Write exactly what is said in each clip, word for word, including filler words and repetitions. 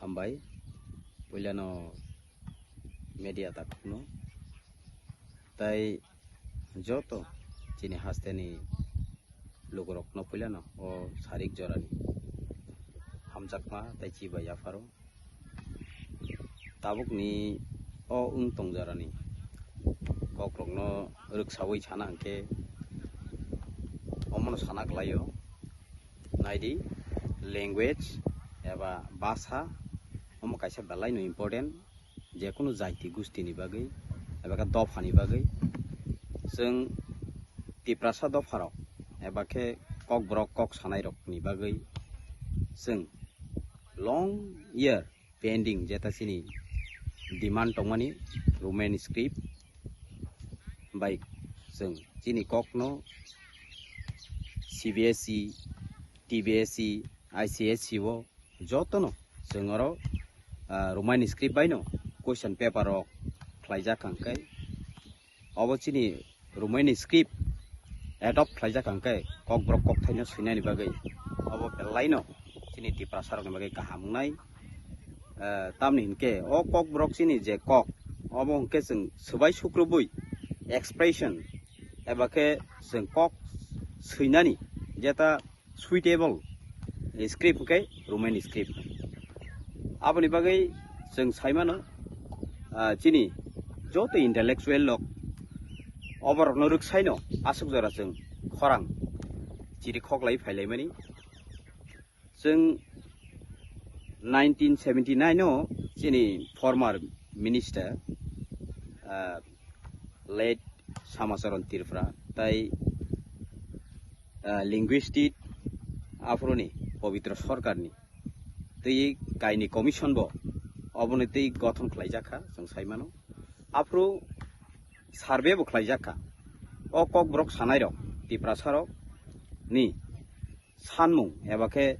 Hambai, puilano media takhukno, tai joto chini hasteni lukurokno puilano o sarik jorani hamjakma tai chibai yapharo. Tabukni o wng tong jorani kokrokno rwksawi sana hwnkhe omono sana kwlaio. Naidi, language eba bhasha omo kaisa belaino important, jekunu jaiti gustini bagwi eba khe dophani bagwi. Chwng Tiprasa dopharok eba khe kokborok kok sanairokni bagwi chwng long year pending jeta chini demand tongmani Roman script bai chwng chini kokno C B S E, T B S E, I C S E o jotono chwng oro, ah, Roman script baino question paper rok khlaijak hwnkhe obo chini Roman script adopt khlaijak hwnkhe kokborok kokthaino swinani bagwi obo belaino chini Tiprasa rokni bagwi kaham wngnai. Eh, tamni hinkhe o kokborok chini je kok, obo hinkhe chwng swbai sukrubwi expression eba khe chwng kok swinani jeta suitable script hinkhe Roman script. Aboni bagwi chwng saimano, ah, chini joto intellectual rok oborokno rwksaino aswk jora chwng khorang chiri khoklai phailaimani. Chwng nineteen seventy-nine o chini former minister, ah, late Samacharan Tripura tai, ah, linguistic aphuruni Pabitra Sarkarni twi kaini commission bo oboni twi gothon khlaijak kha, chwng sai mano. Aphuru survey bo khlaijak kha. O kokborok sanairok, Tiprasarok ni sanmung eba khe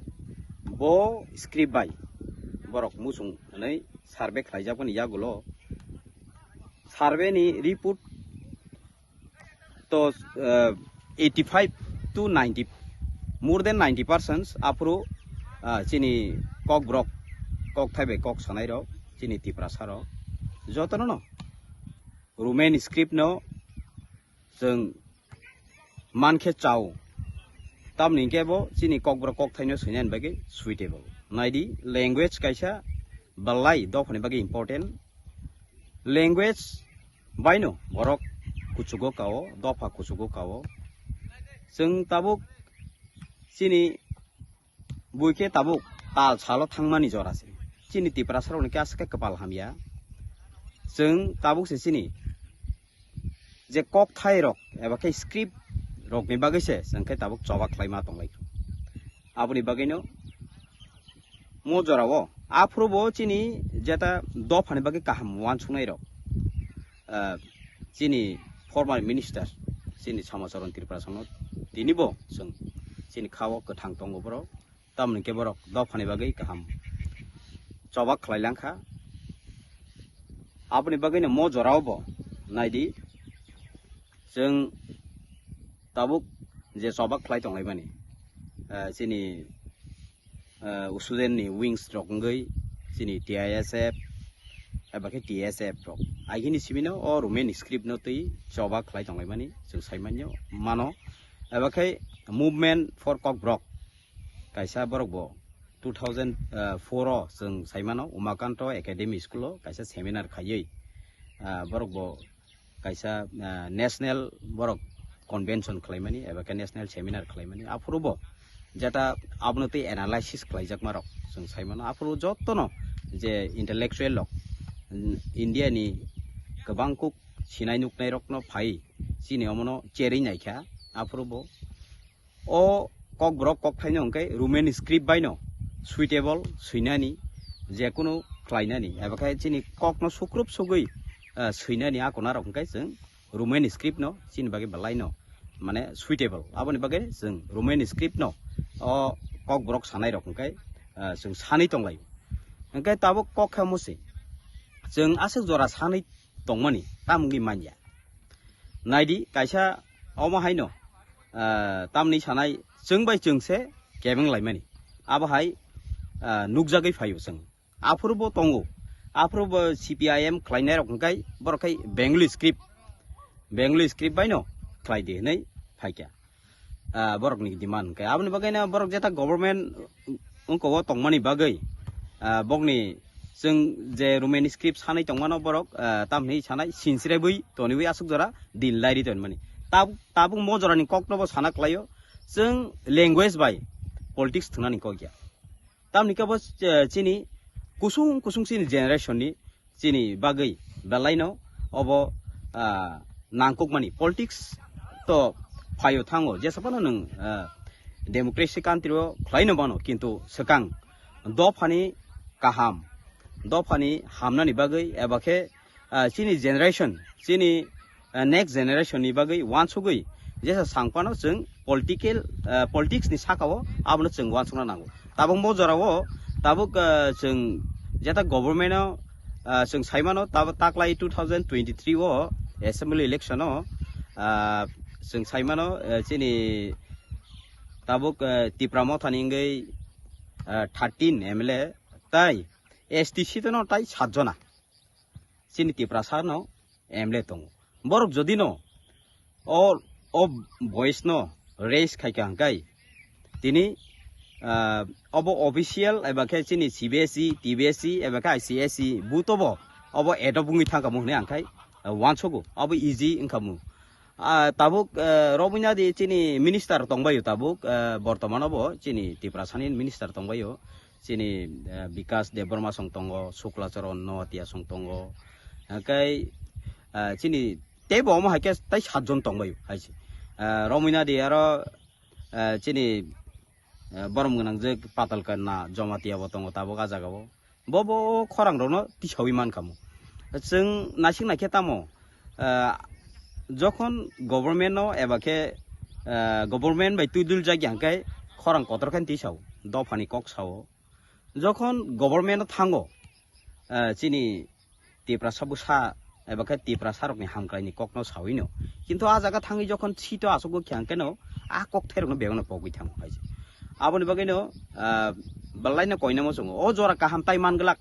bo script bai borok muchung hwnwi survey khlaijakmani yagulo survey ni report to, uh, eighty-five to ninety, more than ninety percent aphuru, uh, chini kokborok, kokthai bai kok sanairok, chini Tiprasarok jotono no Roman script no chwng mankhe chao. Tamni hinkhe bo chini kokborok kokthaino swinani bagwi suitable. Naidi, language kaisa belai dophani bagwi important. Language baino borok kuchugo kao, dopha kuchugo kao. Chwng tabuk chini buikhe tabuk tal salo thangmani jora se. Chini Tiprasarokni khe aswk khe kwpal hamya. Chwng tabuk se chini je kokthai rok eba khe script rokni bagwi se chwng khe tabuk choba khlaima tonglai. Aboni bagwino mo jorao aphuru bo chini jeta dophani bagwi kaham uansuknai rok, ah, chini former minister chini Samacharan Tripura songno tini bo chwng chini khao kwthang tongo borok. Tamoni khe borok dophani bagwi kaham chobak khlai langkha. Aboni bagwino mo jorao bo naidi, chwng tabuk je chobak khlai tonglaimani, eh, chini, eh, student ni wings rok wngwi chini T I S F eba khe T S F rok. Aigini simino o Roman script no twi chobak khlai tonglaimani chwng sai mano. Eba khe Movement for Kokborok kaisa borok bo two thousand four o chwng sai mano Umakanto Academy School o kaisa seminar khaiwi, ah, borok bo kaisa, ah, national borok convention khlaimani eba khe national seminar khlaimani. Aphuru bo jeta abono tei analysis khlaijakma rok chwng sai mano. Aphuru jotono je intellectual rok, mm, India ni kwbang kuk sinai nuknai rokno phai chini omono cherwi naikha. Aphuru bo o kokborok kokthaino hwnkhe Roman script baino suitable swinani, jekunu khlainani, eba khe chini kokno sukrup sugwi, ah, swinani a konarok hwnkhe chwng Roman script no chini bagwi belaino mane suitable. Aboni bagwi chwng Roman script no o kokborok sanairok hwnkhe, ah, chwng sanwi tonglaio. Hwnkhe tabuk kok khe musi chwng aswk jora sanwi tongmani tamungwi manya. Naidi, kaisa omo haino, ah, tamni sanai chwng bai chwng se kebeng laimani. Abo hai, ah, nukjagwi phaio chwng. Aphuru bo tongo. Aphuru bo C P I M khlainai rok hwnkhe borok khai Bengali script, Bengali script bai no khlai di hwnwi phaikha. Ah, borok ni demand hwnkhe aboni bagwi no borok jeta government wngko o tongmani bagwi, ah, bokni chwng je Roman script sanai tongmano borok, ah, tamni sanai sinsiraiwi toniwi aswk jora din lairi tonmani. Tab-, tabuk mo jorani kokno bo sana klaio, chwng language bai politics thwngnani kok ya. Tamni khe bo, eh, chini kusung kusung chini generation ni chini bagwi belaino obo, ah, nangkukmani politics to phaio thango, jesa phano nwng, ah, democracy country o khlaino mano, kintu swkang dophani kaham, dophani hamnani bagwi eba khe, ah, chini generation, chini, ah, next generation ni bagwi wansugwi jesa sangpano chwng political, ah, politics ni saka o abono chwng wansukna nango. Tabuk bo jora o tabuk, ah, chwng jeta government o, ah, chwng saimano tabuk taklai two thousand twenty-three o assembly election o, ah, chwng saimano, ah, chini tabuk, ah, Tipra Motha ni wngwi, ah, thirteen M L A tai S T C no tai sat jona. Chini Tiprasa no M L A tongo. Borok jodi no o, o voice no raise khai ka hwnkhe tini, ah, obo official eba khe chini C B S E, T B S E eba khe I C S E buto bo obo adopt wngwi thangkha mo hwnwi ang khai, ah, wansugo obo easy wngkha mo. Ah, tabuk, ah, romwi nadi chini minister tongbaio tabuk, ah, bortoman obo chini Tiprasa ni minister tongbaio. Chini, ah, Bikas Debbarma song tongo, Sukla Charan Noatia song tongo. Hwnkhe, ah, chini teibo omo hai khe tai sat jon tongbaio hai se. Ah, romwi nadi aro, ah, chini, ah, borom gwnang je Patal Kanna Jamatia bo tongo tabuk ah jaga o. Bo, bo khorang rokno tisawi mankha mo. Chwng naisik naikhe tamo, ah, jokhon government no eba khe, ah, government bai twidul jagya hwnkhe khorang kotor khe tisao, dophani kok sao. Jokhon government o thango, ah, chini Tiprasa bwsa eba khe Tiprasa rokni hamkraini kokno sawi no. Kintu ah jaga thangwi jokhon sito aswk khe hwnkhe no, ah kokthai rokno begono pogwi thango hai se. Aboni bagwi no, ah, belai no koinamo chwngo. O jora kaham tai man glak.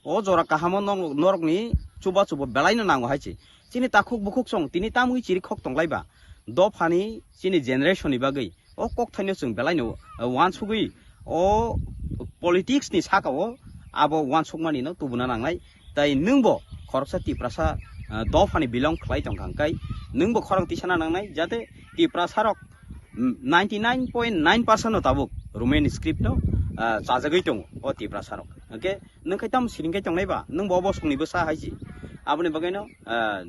O jora kahamo norok, norokni chuba chubo belai no nango hai se. Chini takhuk bukhuk song tini tamwi chiri khok tonglai ba. Dophani chini generation ni bagwi o kokthaino chwng belaino, uh, wansugwi o politics ni saka o abo wansukmani no tubuna nangnai. Tai nwngbo khoroksa Tiprasa, uh, dophani belong khlai tongkha hwnkhe nwngbo khorang tisana nangnai, jate Tiprasa rok, mm, ninety nine point nine percent no tabuk Roman script no, uh, chajagwi tongo o Tiprasa rok. Hwnkhe nwng khai tamo siring khai tongnai ba, nwngbo obo songni bwsa hai se. Aboni bagwi no, ah,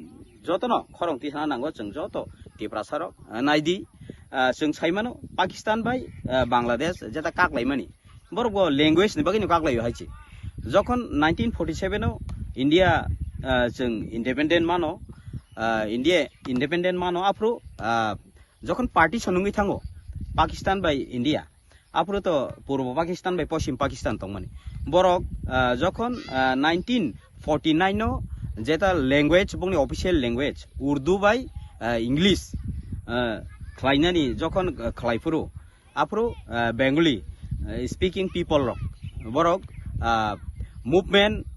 jotono khorang tisana nango chwng joto Tiprasa rok, ah, naidi, ah, chwng sai mano Pakistan bai, ah, Bangladesh jeta kaklaimani. Borok bo language ni bagwi no kaklaio hai se. Jokhon nineteen forty seven o India, ah, chwng independent mano, ah, India independent mano aphuru, ah, jokhon partition wngwi thango Pakistan bai India, aphuru to Purbo Pakistan bai Poschim Pakistan tongmani. Borok, ah, jokhon, ah, nineteen forty nine no jeta language, bongni official language Urdu bai, ah, English, ah, khlainani jokhon, ah, khlai phuru, aphuru, ah, Bengali, ah, speaking people rok, borok, ah, movement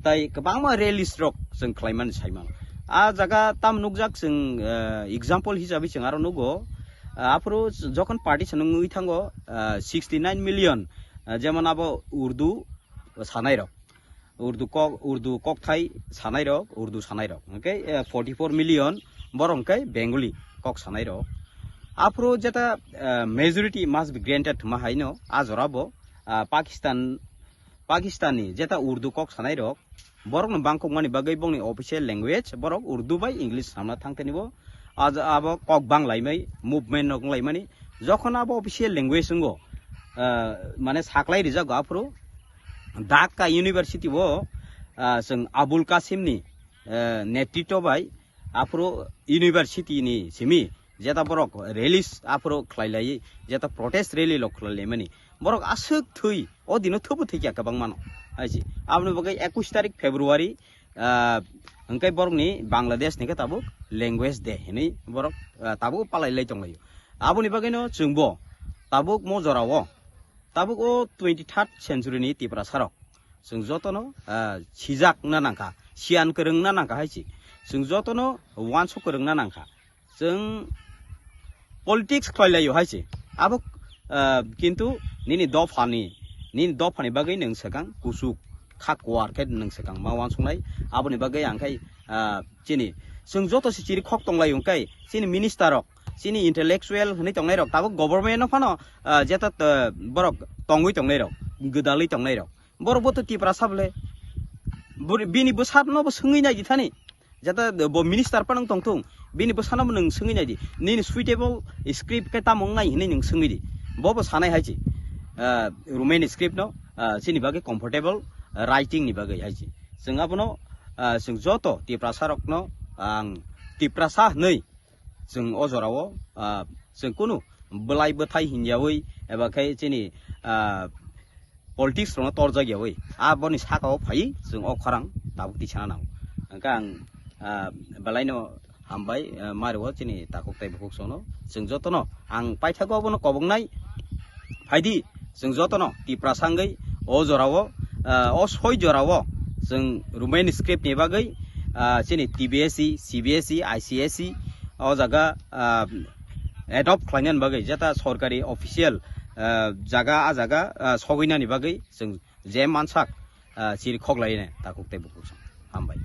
tai kwbangma rallies rok chwng khlaimani saimano. Ah jaga tam nukjak chwng, ah, example hisabe chwng aro nugo, ah, aphuru jokhon partition wngwi thango, ah, sixty nine million, ah, jemon abo Urdu sanai rok, Urdu kok, Urdu kokthai sanai rok, Urdu sanai rok, hwnkhe, eh, forty four million borok hwnkhe Bengali kok sanai rok. Aphuru jeta, eh, majority must be granted thwngma haino, ah, jorabo, ah, Pakistan, Pakistan ni jeta Urdu kok sanai rok, borokno bangkokmani bagwi bongni official language borok Urdu bai English samna thangtani bo, ah, abo kok bang laimai, movement rok wng laimani. Jokhon abo official language wngo, ah, mane saklai rijago aphuru Dhaka University o, ah, chwng Abul Kasim ni, eh, netritwo bai aphuru university ni simi jeta borok release aphuru khlai lai, jeta protest rally rok khlai lai mani borok aswk thwi, o dino thwbo thwikya kwbangma no hai se. Aboni bagwi ekush tarik February, ah, hwnkhe borokni Bangladesh ni khe tabuk language day hinwi borok, ah, tabuk palai lai tonglaio. Aboni bagwino chwngbo tabuk mo jorao, tabuk o twenty third century ni Tiprasa rok Chwng jotono, ah, sijak na nangkha, siyan kwrwng na nangkha hai se. Chwng jotono wansuk kwrwng na nangkha. Chwng politics khlai laio hai se. Abo, ah, kintu nini dophani, nini dophani bagwi nwng swkang kuchuk kha kuar khe nwng swkang ma wansuknai. Aboni bagwi ang khai, ah, chini chwng joto se chiri khok tong laio hwnkhe chini minister rok, chini intellectual hwnwi tongnai rok tabuk government no phano, ah, jeta, ah, borok tongwi tongnai rok, gwdalwi tongnai rok. Borok bo to Tiprasa bole. Bor-, bini bwsano bo swngwi nai di thani. Jata bo minister pa nang tong thung. Bini bwsano bo nwng swngwi nai di. Nini suitable script khe tamo wngnai hinwi nwng swngwi di. Bo bo sanai hai se. Ah, Roman script no, ah, chini bagwi comfortable, ah, writing ni bagwi hai se. Chwng abono, ah, chwng joto Tiprasa rokno ang Tiprasa hwnwi chwng o jorao, ah, chwng kunu bwlai bwthai hinyawi eba khe chini, ah, politics rokno torjak yawi aboni sakao phai chwng o khorang tabuk tisana nango. Hwnkhe ang, ah, belaino hambai, ah, mario chini takhuk tei bukhuk songno. Chwng jotono ang paithago abono koboknai phaidi. Chwng jotono Tiprasa wngwi o jorao, ah, o soi jorao chwng Roman script ni bagwi, ah, chini T B S E, C B S E, I C S E o jaga, ah, adopt khlainani bagwi jeta sorkari official, ah, jaga a jaga, ah, sogwinani bagwi chwng je mansak, ah, chiri khoklainai takhuk tei bukhuk song. Hambai.